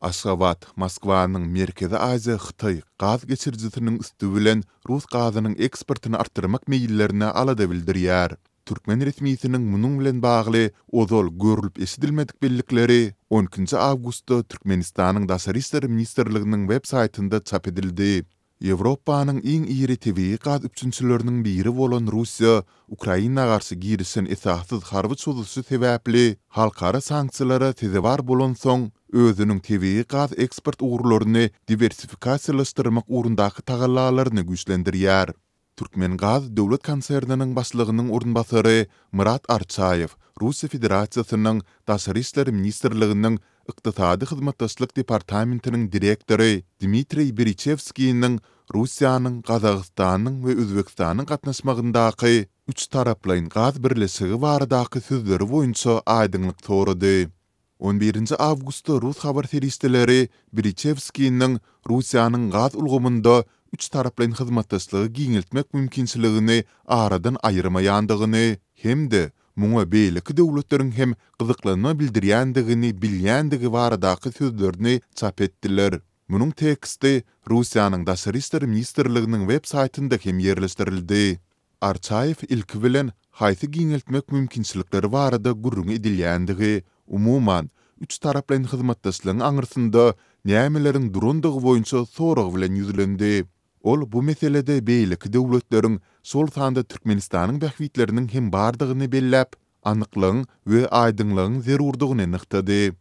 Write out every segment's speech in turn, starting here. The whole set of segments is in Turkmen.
Aşgabat Moskwanyň Merkezi Aziýa-Hytaý gaz geçirijisiniň üsti bilen rus gazynyň eksportyny artdyrmak meýillerine alada bildirýär. Türkmen resmisiniň munuň bilen bagly ozal görlüp-eşidilmedik bellikleri on ikinji awgustda Türkmenistanyň Daşary işler ministrliginiň web saýtynda çap edildi. Ýewropanyň iň iri tebigy gaz üpjünçileriniň biri bolan Russiýa Ukraina garşy girişen esassyz harby çozuşy sebäpli halkara sanksiýalara sezewar bolansoň, özüniň tebigy gaz eksport ugurlaryny diwersifikasiýalaşdyrmak ugrundaky tagallalaryny güýçlendirýär. Türkmengaz döwlet konserniniň başlygynyň orunbasary Myrat Arçaýew Russiýa Federasiýasynyň Daşary işler ministrliginiň Ykdysady hyzmatdaşlyk departamentiniň direktory Dmitriý Beriçewskiniň Russiýanyň, Gazagystanyň we Özbegistanyň gatnaşmagyndaky üçtaraplaýyn gaz birleşigi baradaky sözleri boýunça aýdyňlyk sorady. On birinji awgustda rus habar serişdeleri Beriçewskiniň Russiýanyň gaz ulgamynda üçtaraplaýyn hyzmatdaşlygy giňeltmek mümkinçiligini aradan aýyrmaýandygyny hem-de muňa beýleki döwletleriň hem gyzyklanma bildirýändigini bilýändigi baradaky sözlerini çap etdiler. Munuň teksti Russiýanyň Daşary işler ministrliginiň web saýtynda hem ýerleşdirildi. Arçaýew ilki bilen haýsy giňeltmek mümkinçilikleri barada gürrüň edilýändigi, umuman, üçtaraplaýyn hyzmatdaşlygyň aňyrsynda nämeleriň durandygy boýunça sorag bilen ýüzlendi. Ol bu meselede beýleki döwletleriň, şol sanda Türkmenistanyň bähbitleriniň hem bardygyny belläp, anyklygyň we aýdyňlygyň zerurdygyny nygtady.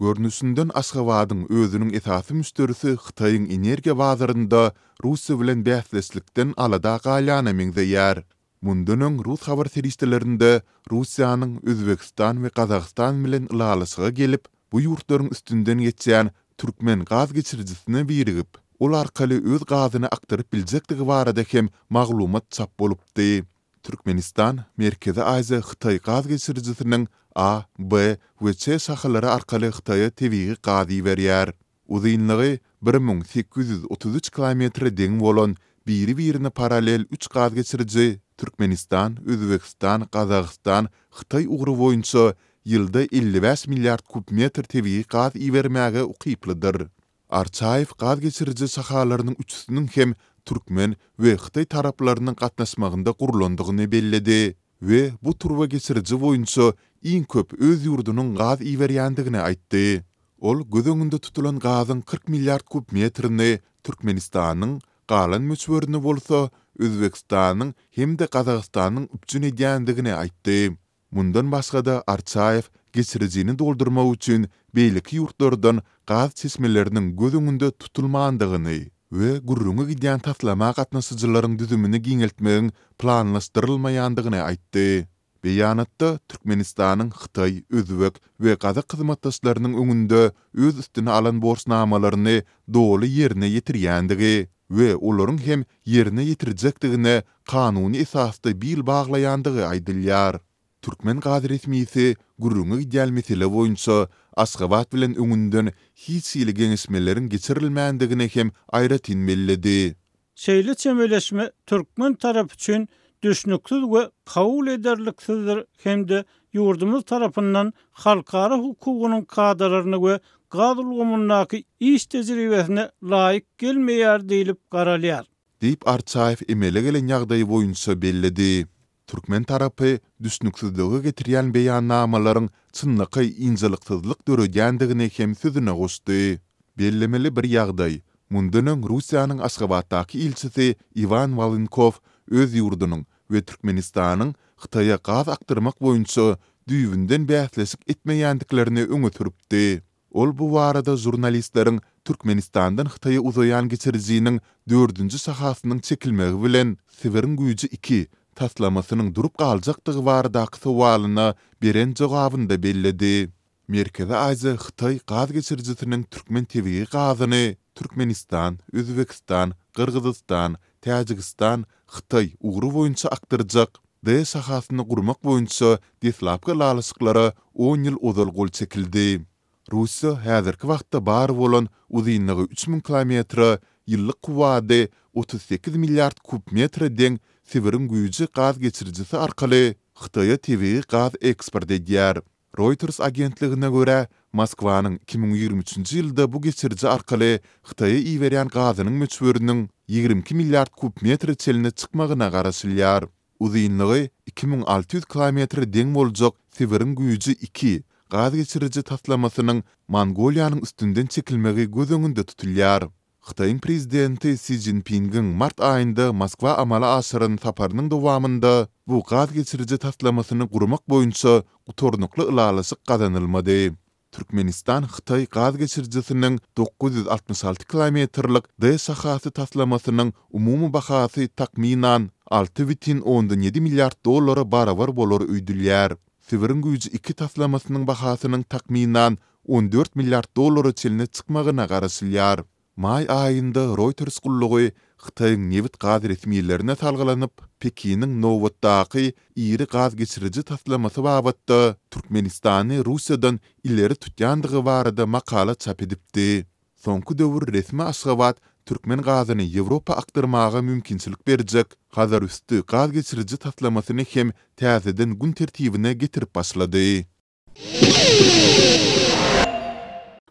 Görnüşinden Aşgabadyň özüniň esasy müşderisi Hytaýyň energiýa bazarynda Russiýa bilen bäsdeşlikden alada galýana meňzeýär. Mundan öň rus habar serişdelerinde Russiýanyň Özbegistan we Gazagystan bilen ylalaşyga gelip, bu ýurtlaryň üstünden geçýän türkmen gaz geçirijisine birigip, ol arkaly öz gazyny akdyryp biljekdigi barada hem maglumat çap bolupdy. Türkmenistan Merkezi Aziýa-Hytaý gaz geçirijisiniň A, B we Ç şahalary arkaly Hytaýa tebigy gaz iberýär. Uzynlygy 1833 kilometre deň bolan biri-birine parallel üç gaz geçiriji Türkmenistan, Özbegistan, Gazagystan, Hytaý ugry boýunça ýylda 55 milliard kub metr tebigy gaz ibermäge ukyplydyr. Arçaýew gaz geçiriji şahalarynyň üçüsiniň hem türkmen we hytaý taraplarynyň gatnaşmagynda gurlandygyny belledi we bu turba geçiriji boýunça iň köp öz ýurdunyň gaz iberýändigini aýtdy. Ol göz öňünde tutulan gazyň 40 milliard kub metrini Türkmenistanyň, galan möçberini bolsa Özbegistanyň hem-de Gazagystanyň üpjün edýändigini aýtdy. Mundan başga-da, Arçaýew geçirijini doldurmak üçin beýleki ýurtlardan gaz çeşmeleriniň göz öňünde tutulmandygyny we gürrüňi gidýän taslama gatnaşyjylaryň düzümini giňeltmegiň planlaşdyrylmaýandygyny aýtdy. Beýanatda Türkmenistanyň hytaý, özbek we gazak hyzmatdaşlarynyň öňünde öz üstüne alan borçnamalaryny doly ýerine ýetirýändigi we olaryň hem ýerine ýetirjekdigine kanuny esasda bil baglaýandygy aýdylýar. Türkmen gaz resmisi gürrüňi gidýän mesele boýunça Aşgabat bilen öňünden hiç hili geňeşmeleriň geçirilmändigini hem aýratyn belledi. Şeýle çemeleşme türkmen tarapy üçin düşnüksiz we kabul ederliksizdir hem-de ýurdumyz tarapyndan halkara hukugynyň kadalaryna we gaz ulgamyndaky iş tejribesine laýyk gelmeýär diýlip garalýar. Diýip, Arçaýew emele gelen ýagdaý boýunça belledi. Türkmen tarapy düşnüksizlige getirýän beýannamalaryň çynlakaý ynjalyksyzlyk döredýändigini hem sözüne goşdy. Bellemeli bir ýagdaý, mundan öň Russiýanyň Aşgabatdaky ilçisi Iwan Wolynkow öz ýurdunyň we Türkmenistanyň Hytaýa gaz akdyrmak boýunça düýbünden bäsleşik etmeýändiklerini öňe sürüpdi. Ol bu barada žurnalistleriň Türkmenistandan Hytaýa uzaýan geçirijiniň dördünji şahasynyň çekilmegi bilen Sibiriň güýji iki taslamasynyň durup galjakdygy baradaky sowalyna beren jogabynda belledi. Merkezi Aziýa-Hytaý gaz geçirijisiniň türkmen tebigy gazyny Türkmenistan, Özbegistan, Gyrgyzystan, Täjigistan, Hytaý ugry boýunça akdyrjak D şahasyny gurmak boýunça deslapky ylalaşyklara on ýyl ozal gol çekildi. Russiýa häzirki wagtda bar bolan uzynlygy 3000 kilometre, ýyllyk kuwwady 38 milliard kub metre deň Sibiriň güýji gaz geçirijisi arkaly Hytaýa tebigy gaz eksport edýär. Reuters agentligine görä, Moskwanyň 2023-nji ýylda bu geçiriji arkaly Hytaýa iberýän gazynyň möçberiniň 22 milliard kub metre çenli çykmagyna garaşylýar. Uzynlygy 2600 kilometre deň boljak Sibiriň güýji iki gaz geçiriji taslamasynyň Mongoliýanyň üstünden çekilmegi göz öňünde tutulýar. Hytaýyň prezidenti Si Szinpingiň mart aýynda Moskwa amala aşyran saparynyň dowamynda bu gaz geçiriji taslamasyny gurmak boýunça gutarnykly ylalaşyk gazanylmady. Türkmenistan-Hytaý gaz geçirijisiniň 966 kilometrlik D şahasy taslamasynyň umumy bahasy takmynan 6,7 milliard dollara barabar bolar öýdülýär. Sibiriň güýji iki taslamasynyň bahasynyň takmynan 14 milliard dollara çenli çykmagyna garaşylýar. Maý aýynda Reuters gullugy Hytaýyň nebit-gaz resmilerine salgylanyp, Pekiniň nobatdaky iri gaz geçiriji taslamasy babatda Türkmenistany Russiýadan ileri tutýandygy barada makala çap edipdi. Soňky döwür resmi Aşgabat türkmen gazyny Ýewropa akdyrmaga mümkinçilik berjek Hazarüsti gaz geçiriji taslamasyny hem täzeden gün tertibine getirip başlady.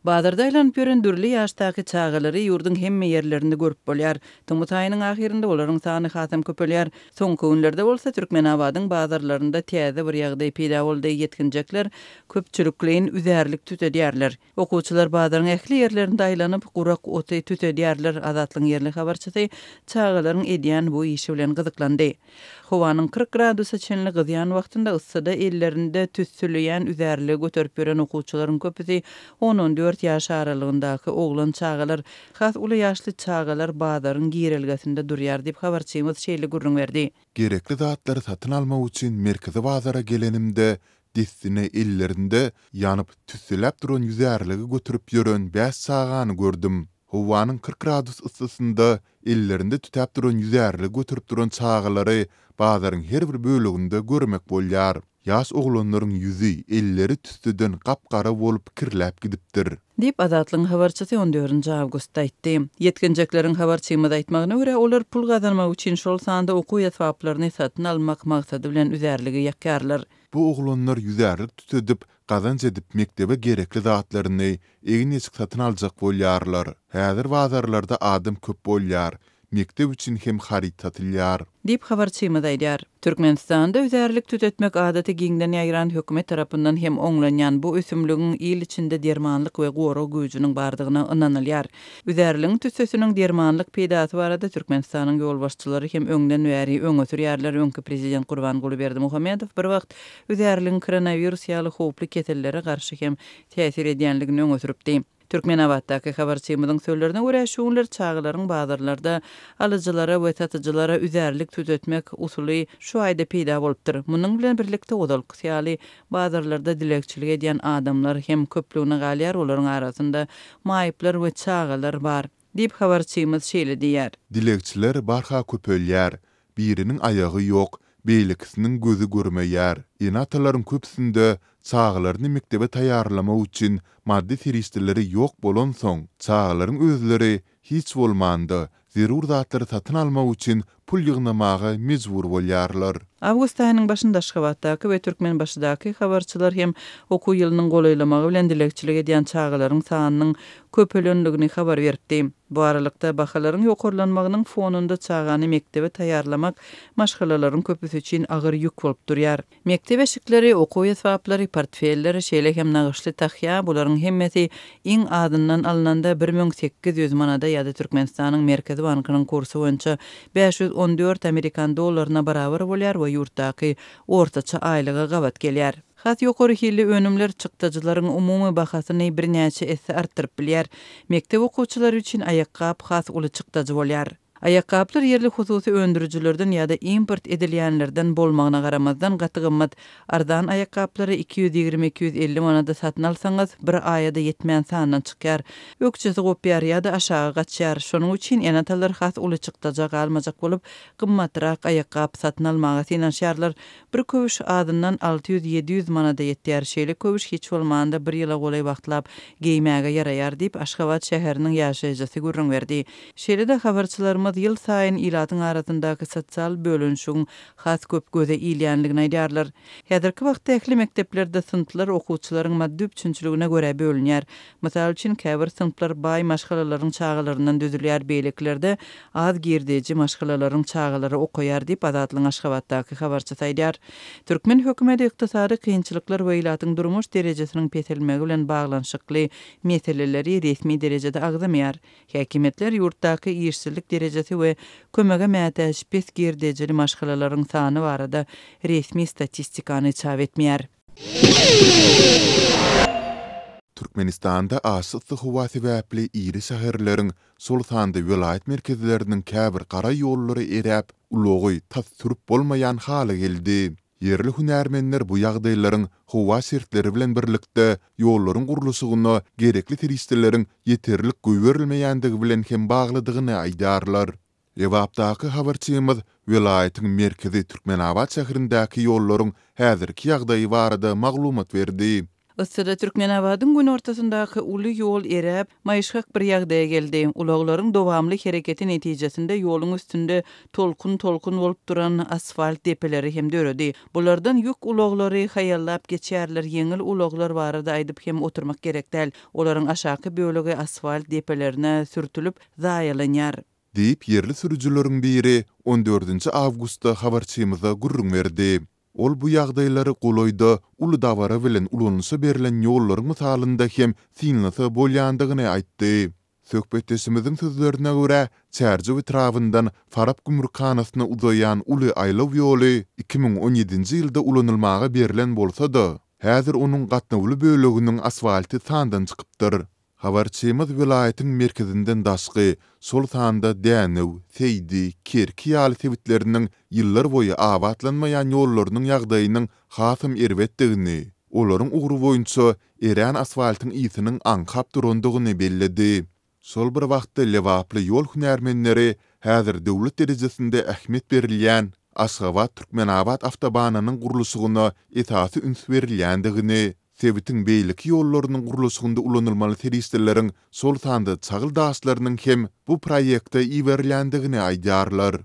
Bazarda aýlanyp ýören dürli ýaşdaky çagalary ýurduň hemme ýerlerinde görüp bolýar. Tomus aýynyň ahyrynda olaryň sany hasam köpelýär. Soňky günlerde bolsa Türkmenabadyň bazarlarynda täze bir ýagdaý peýda boldy, ýetginjekler köpçülikleýin üzärlik tütedýärler. Okuwçylar bazaryň ähli ýerlerinde aýlanyp, gurak oty tütedýärler. Azatlygyň ýerli habarçysy çagalaryň edýän bu işi bilen gyzyklandy. Howanyň 40 gradusa çenli gyzýan wagtynda yssyda ellerinde tüssüleýän üzärligi göterip ýören okuwçylaryň köpüsi on-on dört ýaş aralygyndaky oglan çagalar, has uly ýaşly çagalar bazaryň girelgesinde durýar diýip, habarçymyz şeýle gürrüň berdi. Gerekli zatlary satyn almak üçin merkezi bazara gelenimde, dessine ellerinde ýanyp, tüsseläp duran ýüzärligi göterip ýören bäş çagany gördüm. Howanyň 40 gradus yssysynda ellerinde tütäp duran ýüzärligi göterip duran çagalary bazaryň her bir böleginde görmek bolýar. Ýaş oglanlaryň ýüzi, elleri tüsseden gap-gara bolup kirläp gidipdir. Diýip, Azatlygyň habarçysy on dördünji awgustda aýtdy. Ýetginjekleriň habarçymyza aýtmagyna görä, olar pul gazanmak üçin, şol sanda okuw esbaplaryny satyn almak maksady bilen üzärligi ýakýarlar. Bu oglanlar ýüzärlik tütedip, gazanç edip mekdebe gerekli zatlaryny, egin-eşik satyn aljak bolýarlar. Häzir bazarlarda adam köp bolýar. Mekdep üçin hem haryt satylýar. Diýip, habarçymyz aýdýar. Türkmenistanda üzärlik tütetmek adaty giňden ýaýran hökümet tarapyndan hem oňlanýan bu ösümligiň il içinde dermanlyk we gorag güýjüniň bardygyna ynanylýar. Üzärligiň tüssesiniň dermanlyk peýdasy barada Türkmenistanyň ýolbaşçylary hem öňden bäri öňe sürýärler. Öňki prezident Gurbanguly Berdimuhamedow bir wagt üzärligiň koronawirus ýaly howply kesellere garşy hem täsir edýänligini öňe sürüpdi. Türkmenabatdaky habarçymyzyň sözlerine görä, şu günler çagalaryň bazarlarda alyjylara we satyjylara üzärlik tütetmek usuly şu aýda peýda bolupdyr. Munuň bilen birlikde, ozalkysy ýaly, bazarlarda dilegçilik edýän adamlar hem köplügine galýar, olaryň arasynda maýyplar we çagalar bar. Diýip, habarçymyz şeýle diýýär. Dilegçiler barha köpelýär. Biriniň aýagy ýok, beýlekisiniň gözi görmeýär. Ene-atalaryň köpüsinde çagalaryny mekdebe taýýarlamak üçin maddy serişdeleri ýok bolansoň, çagalaryň özleri hiç bolmanda, zerur zatlary satyn almak üçin pul ýygnamaga mejbur bolýarlar. Awgust aýynyň başynda Aşgabatdaky we Türkmenbaşydaky habarçylar hem okuw ýylynyň golaýlamagy bilen dilegçilik edýän çagalaryň sanynyň köpelendigini habar beripdi. Bu aralykda, bahalaryň ýokarlanmagynyň fonunda çagany mekdebe taýýarlamak maşgalalaryň köpüsi üçin agyr ýük bolup durýar. Mekdep eşikleri, okuw esbaplary, portfeller, şeýle hem nagyşly tahýa, bularyň hemmesi iň azyndan alnanda 1800 manada ýa-da Türkmenistanyň Merkezi bankynyň kursy boýunça 514 amerikan dollaryna barabar bolýar we ýurtdaky ortaça aýlyga gabat gelýär. Has ýokary hilli önümler çykdajylaryň umumy bahasyny birnäçe esse artdyryp bilýär. Mekdep okuwçylary üçin aýakgap has uly çykdajy bolýar. Aýakgaplar ýerli hususy öndürijilerden ýa-da import edilýänlerden bolmagyna garamazdan gaty gymmat. Arzan aýakgaplary 220-250 manada satyn alsaňyz, bir aýa-da ýetmän sandan çykýar. Ökjesi gopýar ýa-da aşaga gaçýar. Şonuň üçin ene-atalar has uly çykdaja galmajak bolup, gymmatrak aýakgap satyn almaga synanyşýarlar. Bir köwüş azyndan 600-700 manada ýetýär. Şeýle köwüş hiç bolmanda bir ýyla golaý wagtlap geýmäge ýaraýar diýip, Aşgabat şäheriniň ýaşaýjysy gürrüň berdi. Şeýle-de habarçylarymyz. habarçymyz ýylsaýyn ilatyň arasyndaky sosial bölünişigiň has köp göze ilýänligini aýdýarlar. Häzirki wagtda ähli mekdeplerde synplar okuwçylaryň maddy üpjünçiligine görä bölünýär. Mysal üçin, käbir synplar baý maşgalalaryň çagalaryndan düzülýär, beýlekilerde az girdeji maşgalalaryň çagalary okaýar diýip, Azatlygyň Aşgabatdaky habarçysy aýdýar. Türkmen hökümeti ykdysady kynçylyklar we ilatyň durmuş derejesiniň peselmegi bilen baglanyşykly meseleleri resmi derejede agzamaýar. Häkimiýetler ýurtdaky işsizlik derejesi we kömege mätäç pes girdejili maşgalalaryň sany barada resmi statistikany çap etmeýär. Türkmenistanda aşa yssy howa sebäpli iri şäherleriň, şol sanda welaýat merkezleriniň käbir gara ýollary eräp, ulagy tas sürüp bolmaýan hala geldi. Ýerli hünärmenler bu ýagdaýlaryň howa şertleri bilen birlikde ýollaryň gurluşygyna gerekli serişdeleriň ýeterlik goýberilmeýändigi bilen hem baglydygyny aýdýarlar. Lebapdaky habarçymyz welaýatyň merkezi Türkmenabat şäherindäki ýollaryň häzirki ýagdaýy barada maglumat berdi. Yssyda Türkmenabadyň günortasyndaky uly ýol eräp, maýyşgak bir ýagdaýa geldi. Ulaglaryň dowamly hereketi netijesinde ýoluň üstünde tolkun-tolkun bolup duran asfalt depeleri hem döredi. Bulardan ýük ulaglary haýallap geçýärler, ýeňil ulaglar barada aýdyp hem oturmak gerek däl. Olaryň aşaky bölegi asfalt depelerine sürtülip, zaýalanýar. Diýip, ýerli sürüjileriň biri on dördünji awgustda habarçymyza gürrüň berdi. Ol bu ýagdaýlary golaýda uly dabara bilen ulanyşa berlen ýollaryň mysalynda hem synlasa bolýandygyny aýtdy. Söhbetdeşimiziň sözlerine görä, Çärjew etrabyndan Farap gümrükhanasyna uzaýan uly aýlaw ýoly 2017-nji ýylda ulanylmaga berlen bolsa-da, häzir onuň gatnawly böleginiň asfalty sandan çykypdyr. Habarçymyz welaýatyň merkezinden daşky, şol sanda Dänew, Seýdi, Kerki ýaly sebitleriniň ýyllarboýy abatlanmaýan ýollarynyň ýagdaýynyň hasam erbetdigini, olaryň ugry boýunça erän asfaltyň ysynyň aňkap durandygyny belledi. Şol bir wagtda lebaply ýol hünärmenleri häzir döwlet derejesinde ähmiýet berilýän Aşgabat-Türkmenabat awtobanynyň gurluşygyna esasy üns berilýändigini, sebitiň beýleki ýollarynyň gurluşygynda ulanylmaly serişdeleriň, şol sanda çagyl daşlarynyň hem bu proýekte iberilýändigini aýdýarlar.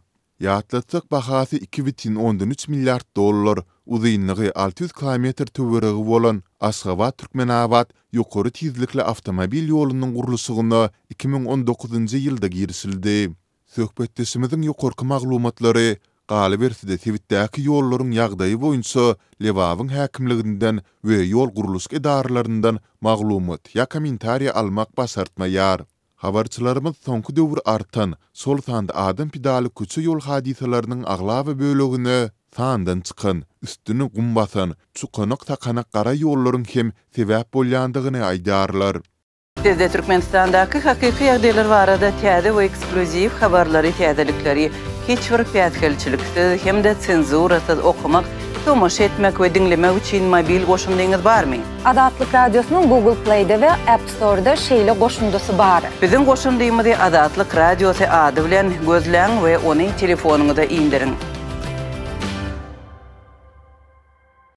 Ýatlatsak, bahasy 2,3 milliard dollar, uzynlygy 600 kilometr töweregi bolan Aşgabat-Türkmenabat ýokary tizlikli awtomobil ýolunyň gurluşygyna 2019-njy ýylda girişildi. Söhbetdeşimiziň ýokarky maglumatlary, galyberse-de sebitdäki ýollaryň ýagdaýy boýunça Lebabyň häkimliginden we ýol gurluşyk edaralaryndan maglumat ýa kommentariý almak başartmaýar. Habarçylarymyz soňky döwür artan, şol sanda adam pidaly köçe-ýol hadysalarynyň aglaba bölegine sandan çykan, üstüni gum basan, çukanak-sakanak gara ýollaryň hem sebäp bolýandygyny aýdýarlar. Sizde Türkmenistandaky hakyky ýagdaýlar barada täze we eksklýuziw habarlary, täzelikleri hiç bir päsgelçiliksiz hem-de senzurasyz okamak, tomaşa etmek we diňlemek üçin mobil goşundyňyz barmy? Azatlyk Radiosynyň Google Play-de we App Store-da şeýle goşundysy bar. Biziň goşundymyzy Azatlyk Radiosy ady bilen gözläň we ony telefonyňyza indiriň.